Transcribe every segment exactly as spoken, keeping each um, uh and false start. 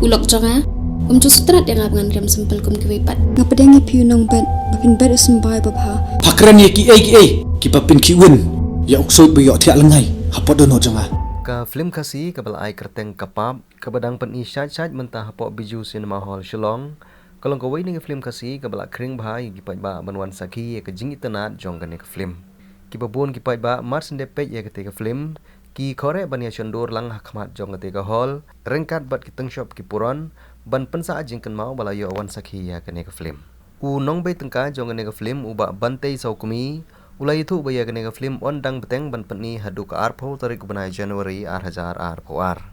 Lok jong nga, um ju sngewtynnat ïa nga ba ngan riam symbai kum kiwei pat. Nga pdiang ïa phi u nongbet ba phin bet u symbai babha. Pha kren ïa kiei kiei kiba pynkhih win ïa u ksuid ba ïohthiah lyngngai hapoh dohnud jong nga. Ka phlim Khasi kaba la ai kyrteng Ka Pap, kaba dang pyni shait shait mynta hapoh Bijou Cinema Hall Shillong, ka long kawei na ki phlim Khasi kaba la khring bha ïa ki paidbah ban wan sakhi ïa ka jingitynnad jong kane ka phlim. Kiba bun ki paidbah mar shen dep peit ïa kate ka phlim, ki kyrpad ban ïa shon dur lang ha khmat jong kate ka hall, ryngkat bad ki tyngshop ki puron, ban pynsah jingkynmaw ba la ïoh wan sakhi ïa kane ka phlim. U nongbei tyngka jong kane ka phlim, u Bah Bantei Sawkmie, u la ïathuh ba ïa kane ka phlim yn dang bteng ban pyni haduh ka arphew tarik u bnai January ar hajar arphew ar.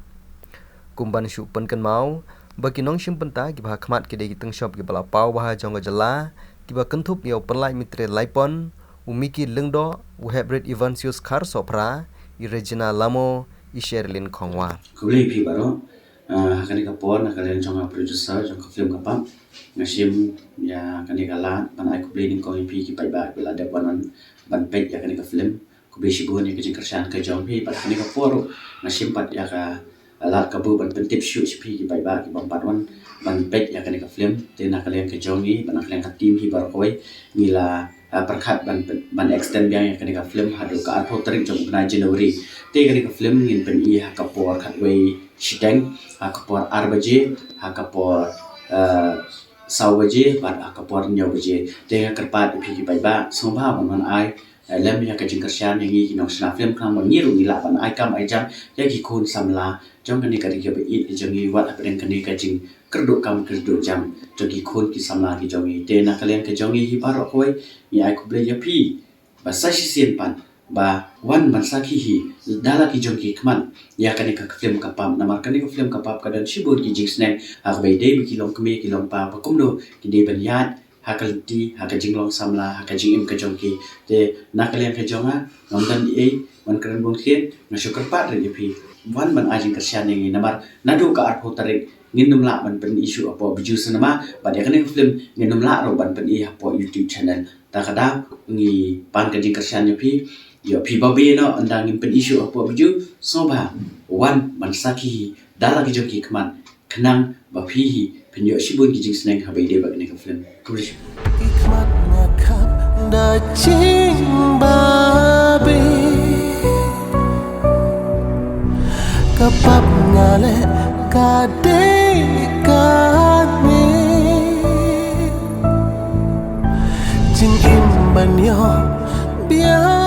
Kum ban shu pynkynmaw ba ki nongshim bynta kiba ha khmat ki dei ki tyngshop kiba la paw bha jong ka jylla, kiba kynthup ïa u Pynlait Mitre Laipon, u Mickey Lyngdoh, u Heprit Evansius Kharsohphra, i Regina Lamo, i Sherilyn Khongwar. Khublei phi baroh. Ah, ha kane ka por, na ka liang jong nga, producer jong ka phlim Ka Pap, nga shim ïa kane ka lad ban ai khublei nyngkong ïa phi ki paidbah kiba la dep wan ban peit ïa kane ka phlim. Khublei shibun ïa ka jingkyrshan ka jong phi. Bad ha kane ka por nga shim pat ïa ka lad kabu ban pyntip shuh sha phi ki paidbah kiba ym pat wan ban peit ïa kane ka phlim. Te na ka liang ka jong ngi bad na ka liang ka team hi baroh kawei, ngi la, ah, pyrkhat ban, ban extend biang ïa kane ka phlim haduh ka arphew tarik jong u bnai January. Te kane ka phlim ngin pyni ha ka por khatwei shiteng, ha ka por ar baje, ha ka por, ah, saw baje bad ha ka por hynñiew baje. Te nga kyrpad ïa phi ki paidbah sngewbha ban wan ai, eh, lem ïa ka jingkyrshan ïa ngi ki nongshna phlim, khnang ba ngi ruh ngi lah ban ai kam ai jam ïa ki khun samla jong kane ka ri kaba ïeit jong ngi, wat hapdeng kane ka jingkyrduh kam kyrduh jam jong ki khun ki samla ki jong ngi. Te na ka liang ka jong ngi hi baroh kawei, ngi ai khublei ïa phi ba sa shisien pat ba wan ban sakhi hi da la ki jong ki khmat ïa kane ka phlim Ka Pap. Namar kane ka phlim Ka Pap ka don shibun ki jingsneng, ha kaba ïadei bad ki longkmie ki longkpa, ba kumno ki dei ban ïaid ha ka lynti, ha ka jinglong samla, ha ka jingim ka jong ki. Te na ka liang ka jong nga, ngam don ei ei ban kren bun khlieh, nga shu kyrpad ïa phi, wan ban ai jingkyrshan ïa ngi, namar naduh ka arphew tarik ngin ym lah ban pyni shuh hapoh Bijou Cinema, bad ïa kane ka phlim ngin ym lah ruh ban pyni hapoh YouTube channel. Ta ka daw ngi pan ka jingkyrshan ïa phi, ïa phi babe noh, ynda ngim pyni shuh hapoh Bijou, sngewbha wan ban sakhi hi da la ki jong ki khmat, khnang ba phi hi phin ïoh shibun ki jingsneng haba ïadei bad kane ka phlim. Khublei shibun. Ki khmat nga khap da jingbabe. Ka pap nga leh ka dei kane. Jingim ban ïoh biang.